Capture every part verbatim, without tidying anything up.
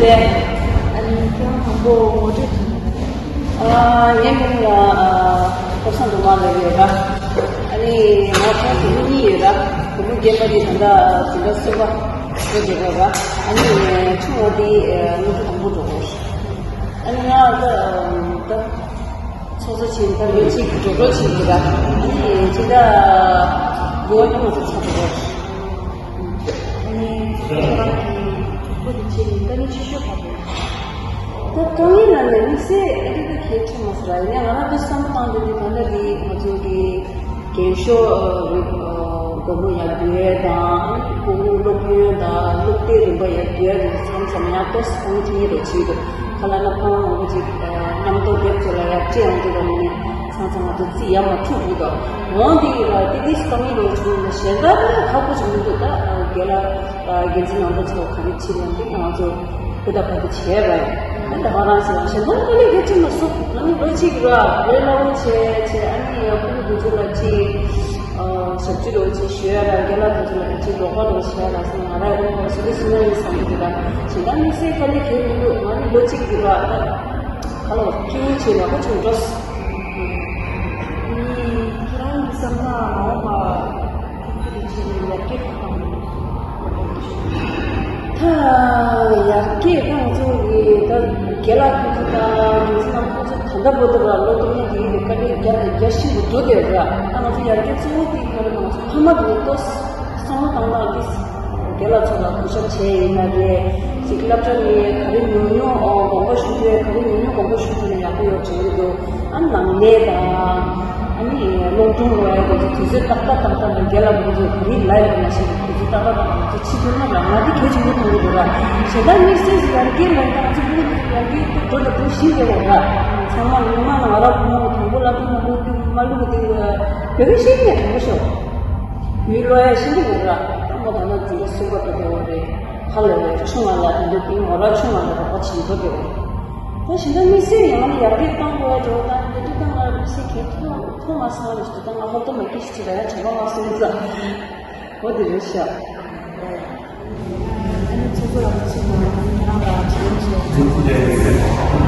ཨ་ནི་ཁྱེད་རང་དང་པོ་ངོ་སྤྲོད་དང་། ཨ། ངའི་མིང་ལ་ཨ། བློ་བཟང་སྒྲོལ་མ་ལབ་ཡོད་ར། ཨ་ནི་ང་ཁོང་བུ་མོ་གཉིས་ཡོད་ར། བུ་མོ་རྒན་པ་དེ་ད་ལྟ་འཛིན་གྲྭ་གསུམ་པ་འགྲོ་བསྡད་ཡོད་ར། ཨ་ནི་ཆུང་བ་དེ་ཨ། སློབ་གྲྭ་དང་པོ་འགྲོ་གི་རེད། ཨ་ནི་ང་ད་ད་ཚོགས་གཙོ་བྱས་ནས་ད་ལོ་གཅིག་འགྲོ་འགྲོ་བྱེད་ཀྱི་ར། ཨ་ནི་ཇི་ལྟར་ལོ་ཉི་མ་ཙམ་ཚར་འགྲོ་གི་རེད། ཨ་ནི་ཁྱེད་རང་གི་གྲོགས་པོ་དེ་བྱས་ནས་དཀའ་ངལ་ཆེ་ཤོས་ག་རེ་རེད། ད་དཀའ་ངལ་ལ་ནི་དམིགས་བསལ་ཨེ་འདྲ་ད་གལ་ཆེ་མ་སོང་ར། ཡིན་ན་ང་རང་གི་བསམ་བློ་བཏང་དུས་ནི་ད་ལྟ་དེ་ང་ཚོ་གི་རྒན་ཤོག་རིགས་སྒོར་མོ་ཡར་བསྐྱོད་དང་། ཨ་ནི་ཁོང་ཚོའི་སློབ་ཡོན་དང་སློབ་དེབ་རིན་པ་ཡར་བསྐྱོད་དེ་མཚམས་མཚམས་ཡང་ཏོག་ཙམ་ཁོང་ཚོ་ཐེངས་རེ་བྱེད་དུ་ཁ་ལ་ན་ཁོང་ངོ་བོ་ཅིག་རྣམ་རྟོག་རྒྱབ་ཚོད་ལ་ཡར་སྐྱེ་ཡོང་དུས་ད་ནི་མཚམས་མཚམས་ང་ཚོ་རྩིས་ཡར་མར་འཁྲུག་འདུག་ད། འོང་དེ་ཡིན་ལ་ཏི་ཏིས་དཀའ་ངལ་ཡོད་བྱུང་ན་གཞན་དག་ནི་ཁག་པོ་བྱུང་མི་འདུག་ད་རྒན་ལགས་འགན་འཛིན་རྣམ་པ་ཚོ་ག་རེ་བྱེད་ཡོང་དུས་ང་ཚོ་ཧུར་ཐག་ཕར་ཚུར་བྱས་རེད། ཨ་ད་ང་རང་ཟེར་ཡང་གཞན་དག་ལ་ལས་ཀ་ཅིག་མ་སོང་། ང་ནི་ལོ་གཅིག་ར་ལས་སླ་བོ་བྱས་བྱས། ཨ་ནི་ཡང་ཕྲུ་གུ་དེ་ཚོ་ལ་ཅིག་ཨ་ཞབས་ཕྱི་རོགས་ཅིག་ཞུ་ཡ་ར། རྒན་ལགས་དེ་ཚོ་ལ་ཅིག་རོགས་པ་རོགས་བྱས་ཡ་ར་སོང་། ང་ར་ཡང་ཁོ་སུ་ལི་སུ་ན་ཡིན་བསམ་གི་འདུག་ད། ཇི་ལྟར་དམིགས་བསལ་དཀའ་ལས་ཁྱོན་མི་འདུག་ང་ནི་ལོ་གཅིག་ར་ད་ག་ལ་སྐྱིད་པོ་བྱས་ཡག་པོ་བྱུང་འགྲོ། ཨ་ནི་ཁྱེད་རང་གི་བསམ་ན་མ་འོངས་པ་ཁྱེད་ཚོ་དེ་བྱས་ནས་ཡར་རྒྱས་གང་གཏོང་དགོས་ད། ཡར་རྒྱས་གང་ཚོ་གི་ད་རྒན་ལགས་ཁོང་ཚོ་དང་ ང་ཚོ་ནང་ཁོང་ཚོ་ད་ལྟ་བར་དུ་ར་ལོ་དུ་མ་དེ་ཡིན་དེ་དཀའ་ལས་རྒྱ་རྒྱ་ཤིན་ཏུ་འགྲོ་བསྡད་ར། ད་ང་ཚོ་ཡར་རྒྱས་གཙོ་བོ་དེ་ག་རེ་ང་ཚོ་ཕ་མ་དེ་ཏོག་བསམ་བློ་བཏང་སྟངས་དེ་རྒན་ལགས་ཚོ་ལ་གུས་ཞབས་བྱས་ཡིན་ན་རེད། ཅིག་སློབ་གྲྭ་ནས་ག་རེ་ཉུང་ཉུང་ཨོ་དགོངས་པ་ཞུ་རྒྱུ་ག་རེ་ཉུང་ཉུང་དགོངས་པ་ཞུ་རྒྱུ་ནས་ཡག་པོ་ཡོད་བྱས་ཡོད་འདུག་ཨ་ནང་ལས་དང་། ཨ་ནི་སློབ་སྦྱོང་ལ་ཡང་ཁོ་ཚོ་དུས་ཚོད་ཏག་ཏག་ཏག་ཏག་ལ་རྒན་ལགས་ཁོ་ཚོས་ག་རེ་ལབ་ཡོད་ན་ཞེས་དུས་ཚོད་ཏག་ཏག་ཏག་ཏག་ཁོ་ཚོ་ཕྱི་ཐོན་ན་རང་ང་དེ་གལ་ཆེན་པོ་མཐོང་གི་འདུག་ར། ཞེ་དྲག་དམིགས་བསལ་ཞིག་ཡར་རྒྱས་ལ་ཡང་ང་ཚོ་ཕྲུ་གུ་ཡར་རྒྱས་འགྲོ་ལ་འགྲོ་ཤིན་ཏུ་འོ་ར། ཚང་མ་ངོ་མ་ནང་ང་ར་ཁོ་མོ་གི་དང་པོ་ལ་ཐུག་ན་ལོ་རྒྱུས་མ་ལུག་གི་དེ་བོད་པའི་ཤེས་ནས་དང་པོ་ཤོག་ཡུལ་ལོ་ཡ་ཤིན་ཏུ་འོ་ར། ཁོ་མོ་ད་ན་འཛིན་གྲྭ་གསུམ་པ་དུ་འོ་རེད། ཧ་ལས་རེད་ཆུང་བ་ལ་དེ་འདྲ་དེ་ངོ་ར་ཆུང་བ་ལ་རོགས་པ་བྱེད་འགྲོ་དེ་འོ། ད་ཞིང་ཁ་དམིགས་བསལ་ཡང་ནི་ཡར་རྒྱས་གཏོང་དགོས་ཡ་འགྲོ་ད་འདི་དུས་ད་ང་སེ་གེ་ཐོག་ཐོག་མ་སང་རེ་ཞིག་ད་ང་ཧོབ་ཏོ་མ་སྐྱིད་ཞིག་ད་ཡ་བྱ་བ་མ་སོང་ཙང་འོ་དེ་རེད་ཤག་ཨ་ནི་ཚོགས་གཙོ་ར་ཆེ་ན་ཁྱེད་རང་ལ་དྲི་བ་ཞིག་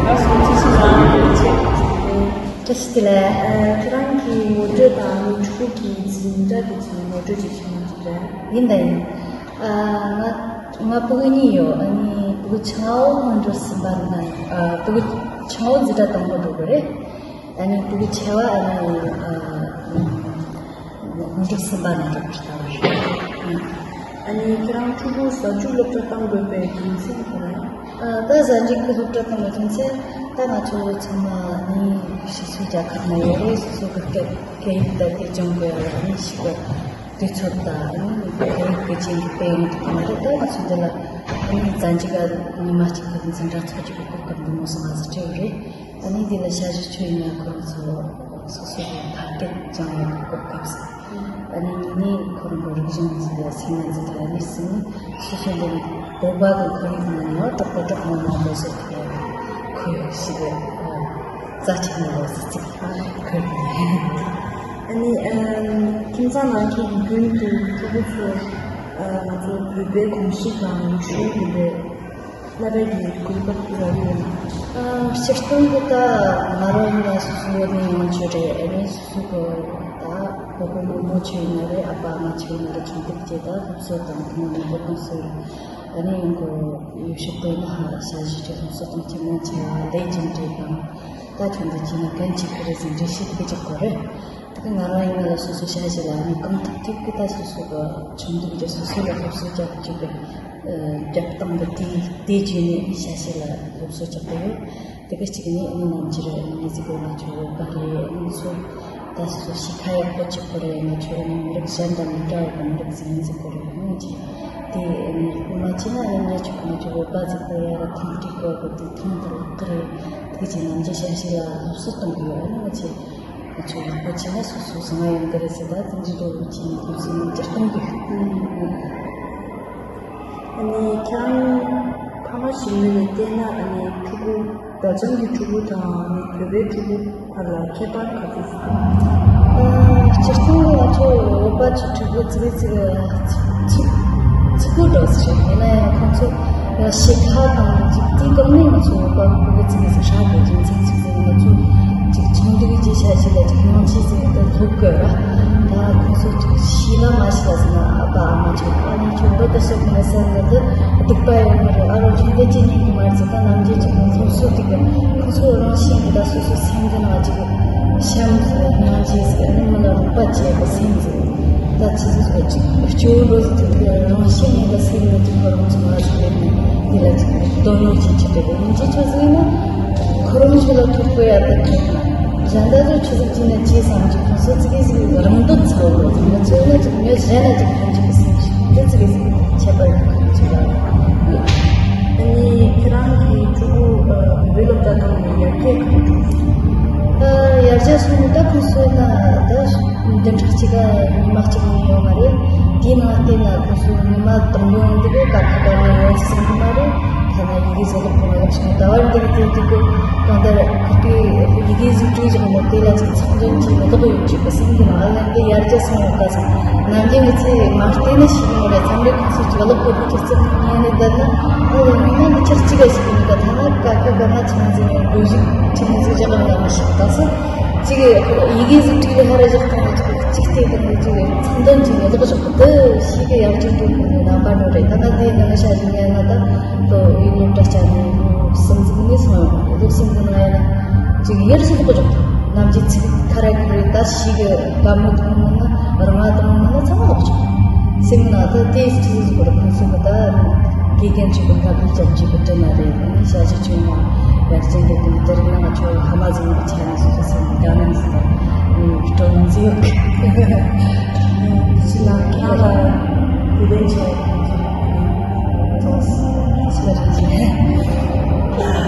ང་སོང་ཚེ་ཞིག་ལ་ཆེ། བཀྲ་ཤིས་བདེ་ལེགས། ཁྱེད་རང་གི་ངོ་སྤྲོད་དང་ཕྲུ་གུ་གི་འཛིན་གྲྭ་དེ་ཚོའི་ངོ་སྤྲོད་ཅིག་ཞུ་ཡོང་གི་རེད། ཡིན་ད་ཡིན། ཨ། ང་ང་ཕྲུ་གུ་གཉིས་ཡོད། ཨ་ནི་ཕྲུ་གུ་ཆུང་བ་སྔོན་འགྲོ་གསུམ་པ་ན། ཨ། ཕྲུ་གུ་ཆུང་བ་འཛིན་གྲྭ་དང་པོ་འགྲོ་གི་རེད། ཨ་ནི་ཕྲུ་གུ་ཆེ་བ་ཨ་ནི། ཨ། སྔོན་འགྲོ་གསུམ་པ་ནས་འགྲོ་གི་རེད། ཨ་ནི་ཁྱེད་རང་ཕྲུ་གུ་གཟའ་མཇུག་སློབ་གྲྭ་བཏང་དགོས་པའི་རྒྱུ་མཚན་ག་རེ་རེད། ཨ། ད་གཟའ་མཇུག་གི་སློབ་གྲྭ་བཏང་བའི་རྒྱུ་མཚན་ད་ང་ཚོ་ཚང་མ་ནི་ཕྱི་སོ་རྒྱལ་ཁབ་ནས་ཡོད་རེད། སོ་སོ་གི་སྐད་སྐད་ཡིག་དང་དེ་སྦྱོང་དགོས་ཡ་ལ་ནི་ཞིག་གི་དུས་ཚོད་དང་ནི་སྐད་ཡིག་གི་ཅིག་སྤེལ་ཡོང་ཐུབ་ཀྱི་མ་རེད། ད་ང་ཚོ་འདི་ལ་ནི་གཟའ་མཇུག་ག་ཉི་མ་གཅིག་གི་འཛིན་གྲྭ་ཚོགས་རྒྱུ་གི་གོ་སྐབས་འདི་མོ་སོང་ང་ཚོ་སྤྲད་ཡོད་རེད། ཨ་ནི་འདི་ལ་ཞབས་ཞུ་ཆོས་ཡིན་ན་ཁོ་རང་ཚོ་སོ་སོ་གི་ཕ་སྐད་སྦྱང་ཡ་གི་གོ་སྐབས་སོང་། ཨ་ནི་གཉིས་ནས་ཁོ་རང་གི་རིག་གཞུང་འཛིན་པའི་སེམས་ནད་འཛིན་པ་ནི་གསུམ་ནི་སོ་སོ་འདི་བོད་པ་གི་ཁོར་ཡུག་ནང་ནས་ཡང་དྲག་པོ་དྲག་མོ་མང་པོ་བཟོ་ཐུབ་ཡ་གི་ཁོར་ཡུག་ཞིག་གི་རྩ་ཆེན་མོ་བཟོ་ཚིག་ཁོར་ཡུག་ནས། ཨ་ནི་ཁྱིམ་ཚང་ནང་གི་ཡིག་རྒྱུན་དུ་ཕྲུ་གུ་ཚོ་ང་ཚོ་བོད་པའི་གོམས་གཤིས་དང་རིག་གཞུང་ཡིན་པའི་བསླབ་པའི་གི་གོ་སྐབས་དེ་ག་རེ་ཡོད་ན། ཨ། སྤྱིར་བཏང་གི་ད་ང་རང་ཡིན་ན་སོ་སོ་ནས་ཡོང་ཆོས་རེད། ཨ་ནི་སོ་སོ་གི་ད་སྤོ་བོ་རྨོ་མོ་ཆོས་ཡིན་ན་རེད། ཨ་ཕ་ཨ་མ་ཆོས་ཡིན་ན་རེད། ཁྲིམས་དེབ་ཀྱི་ད་སློབ་གསོ་དང་ཐུན་མོང་མ་སློབ་གསོ་རེད། ཨ་ནི་ཡང་གི་ཡོ་ཤུ་དེ་ན་ཧ་ཞ་ཞི་ཆོས་སློབ་གསོ་གཏོང་ཆེད་མང་ཆེ་བ་ལས་ཀྱི་འབྲས་དང་ད་ཁྱོད་འདི་ཀྱི་ན་གན་ཆེ་གི་རེད་ཟེར་འགྲེལ་བཤད་དེ་ཅིག་གོ་རེད། དེ་ང་རང་ཡིན་ན་ལ་སོ་སོ་ཤ་ཞིག་ལ་ནི་གང་ཐུབ་ཐུབ་ཀྱི་ད་སོ་སོ་གི་ཁྲིམས་འདུག་རྒྱུ་སོ་སོ་ལ་སློབ་གསོ་རྒྱབ་བཅུག་པའི་རྒྱབ་སྟངས་འདི་དེ་དེ་བརྒྱུད་ནས་ཤ་ཞིག་ལ་སློབ་གསོ་རྒྱབ་པ་ཡོད། དེ་ག་གཅིག་ནི་ཨ་ནི་ནམ་རྒྱུན་ཨ་ནི་ཟིག་གི་ང་ཚོ་བོད་པ་རེད། ཨ་ནི་སོ་ད་སོ་སོ་ཤི་ཁ་ཡག་པོ་ཆགས་པོ་རེད། ང་ཚོ་ཨ་ནི་མི་རིགས་གཞན་དང་མི་འདྲ་བ་གི་མི་རིགས་ཟིག་ཡིན་ཟིག་གི་རེད། ཨ་ནི་ཅི་དེ་ཨ་ནི་མ་ཅི་ན་ཨ་ནི་ང་ཚོ་ང་ཚོ་བོད་པ་ཟིག་གི་ཡ་ར་ཐང་ཀྲིག་གོ་གི་དེ་ཐང་དུ་ལག་གི་རེད། དེ་གཅིག་ནམ་རྒྱུན་ཤ་ཞིག་ལ་སློབ་གསོ་གཏོང་གི་ཡོད། ཨ་ནི་ང་ཚོ། ང་ཚོ་ཡག་པོ་བྱས་ན་སོ་སོ་བཟང་ང་ཡོང་གི་རེད་ཟེར། ད་ཙམ་གྱི་འགྲོ་བའི་ཆེད་ནས་ཁོང་ཚོས་མི་སྤྱིར་བཏང་གི། ཨ་ནི་ཁྱེད་རང་ཕ་མ་ཞིག་ཡིན་ནས་བལྟས་ན་ཨ་ནི་ཕྲུ་གུ་རྒྱ་ཆེན་གྱི་ཕྲུ་གུ་དང་ཨ་ནི་བོད་པའི་ཕྲུ་གུ་བར་ལ་ཁྱད་པར་ག་ཚོད་ཡོད། ཨ། སྤྱིར་བཏང་ང་ཚོ་བོད་པ་ཚོའི་ཕྲུ་གུ་ཙི་གེ་ཙི་གེ་ཚིག་ཚིག་པོ་འདྲ་ཟིག་རེད། ཡིན་ན་ཡང་ཁོང་ཚོ་ཡང་ཤེས་ཁ་དང་ཅིག་དེའི་སྒང་ནས་ང་ཚོ་བོད་པ་ཕྲུ་གུ་ཙི་གེ་ཟིག་ཧྲ་གི་རྒྱུ་མཚན་ཅིག་ཟེར་ན་ང་ཚོ་ཅིག་ཚོང་འདུས་ཀྱི་ཆ་ཞིག་ལ་ཅིག་སྙིང་རྗེ་ཟིག་ད་ལྷུག་གི་ར། ད་ཁོང་ཚོ་ཅིག་ཤེས་ན་མ་ཤེས་ལ་ཟེར་ན་ཨ་ཕ་ཨ་མ་ཅིག་ཨ་ནི་ཁྱོད་འདི་ལྟ་བྱེད་དགོས་ཟེར་ན་འདི་སྡིག་པ་ཡོད་མ་རེད། ཨ་རོ་ཁྱོད་འདི་ཅི་ཉན་གི་མ་རེད་ཟེར། ད་ནམ་རྒྱུན་ཅིག་སློབ་གསོ་དེ་གི་ཁོང་ཚོ་རང་བཞིན་གི་ད་སོ་སོའི་སེམས་ཀྱི་ནང་ཅིག་བྱམས་ཟེར་སྙིང་རྗེ་ཟེར་ནི་མི་ལ་རོགས་པ་བྱེད་པའི་སེམས་ཟེར། ད་ཅི་ཟེར་ཅིག་སྐྱོ་བོ་འགྲོ་ཟེར་དུས་རང་བཞིན་ནས་ད་སེམས་ནས་ཅིག་ཁོ་རང་ཚོ་མ་ཟེར་ནས་འདི་ལ་ཅིག་དོ་སྣང་བྱེད་ཀྱི་འདུག་སྙིང་རྗེ་ཆེ་ཟེར་ན་ཁོ་རང་ཚོ་ལ་ཐུག་དགོས་ཡ་ད་ཁྱེད་གཞན་དག་ཚོ་ཆུ་ཟིག་ཅིག་ནས་ཅི་བསམ་ཅིག་ཁོང་ཚོ་ཙི་གེ་ཟིག་རང་འདོད་ཚ་བོ་འགྲོ་ཟེར་ན་ཚོས་ན་ཅིག་མི་གཞན་ལ་ཅིག་ཐོན་ཅིག་གི་སེམས་ཤིག་དེ་ཙི་གེ་ཟིག་ཁྱད་པར་ཡོད་ཁུལ་ཅིག་ལ། ཨ་ནི་ཁྱེད་རང་གི་ཕྲུ་གུ་བོད་སློབ་གྲྭ་ཐོན་ནས་ཡར་རྒྱས་ག་འདྲ་བྱུང་སོང་། ཨ། ཡར་རྒྱས་སོང་ནས་ད་ཁོང་ཚོ་ན་ད་བདུན་ཕྲག་གཅིག་ག་ཉི་མ་གཅིག་ཡིན་ཡོད་མ་རེད། དེའི་ནང་བལྟས་ན་ཁོང་ཚོ་ཉི་མ་དང་པོ་འདི་གའི་ཀ་ཁ་ག་ང་ཡོང་ཟིན་གི་མ་རེད། ཐ་ན་ཡི་གེ་བཟོ་ལུགས་ཁོ་ན་ཡག་ཤོས་ད་བར་འདི་གི་དེ་དུས་ཀྱི་གང་ལྟར་ཁོ་པའི་ཡི་གེ་གཟིགས་སྤྲོས་བཞག་མོད་དེ་ལ་ཅིག་ཚོགས་འདུ་གྱི་མི་ལོག་ཡོད་ཅིག་གི་སེམས་ཀྱི་ནང་ཨ་ལན་དེ་ཡར་རྒྱས་སོང་ཡོད་ཀ་ཟེར། ནམ་རྒྱུན་ང་ཚོས་མ་བལྟས་ན་ཤེས་ཀྱི་མ་རེད། མཚམས་རེ་ཁོང་ཚོས་ཅིག་གློག་པོ་ཕུ་ཅིག་བརྩེགས་ཉན་ནས་བསྡད་ན་ཨ་ལན་མིན་ན་འདི་ཆར་གཅིག་ག་ཞིག་ཡིན་ཀ་ཐ་ན་ཀ་ཁ་ག་ང་ཆི་ན་ཟིན་ཡོད་སྒོ་ཞིག་ཁྲིད་ནས་ཟིག་བཞག་ག་ང་མི་ཤེས་ད་སོ་ཅིག་ཡི་གེ་གཟིགས་སྤྲོས་ལ་ཧ་ར་བཞག་གང་ལ་ཅིག་གཅིག་བལྟས་ཀྱི་འདུག་ཅིག་མཚམས་འདོན་གྱི་ནས་ལོག་བཞག་གི་འདུག་ཤེས་ཀྱི་ཡར་རྒྱས་འགྲོ་གི་འདུག་རྣམ་པ་འགྲོ་རེད། ད་ལྟ་དེ་ནང་ཤ་ཞིག་ཉན་ན་ད་ལོ་ཡིན་ནོ་འདྲ་ཆ་ནས་ལོ་གསུམ་ཟིག་ནས་སོང་ཡོང་ལོ་གསུམ་གི་ནང་ཡིན་ན་ ཅིག་ཡར་སོ་ལོག་ཅོག་ནམ་གྱི་ཚིག་ཁ་ར་ཁ་རེ་ད་ཤི་གི་དཀའ་མོ་དང་ནི་རང་ང་དང་ནི་ཚང་མ་ལོག་ཅོག་སེམས་ན་ད་དེ་སྤྱི་ཟིག་གོ་ར་ཁུངས་སེམས་ད་དགེ་རྒན་ཅིག་གི་ཁ་བུ་ཅམ་ཅིག་གི་དྲི་ན་རེ་ནི་ཤ་ཅི་ཆུང་མ་ཡར་ཅན་གི་དུང་དེར་ན་ང་ཆོ་ཧ་མ་ཟིན་གི་ཆ་ནི་སོ་སོ་སེམས་དགའ་ནམ་ཟིན་སྤྲོ་ནམ་ཟིན་ཡོད་གི་ཤི་ན་ཁ་ལ་དེ་ལན་ཆོ་ཐོང་སི་ལ་རེ་ཅི།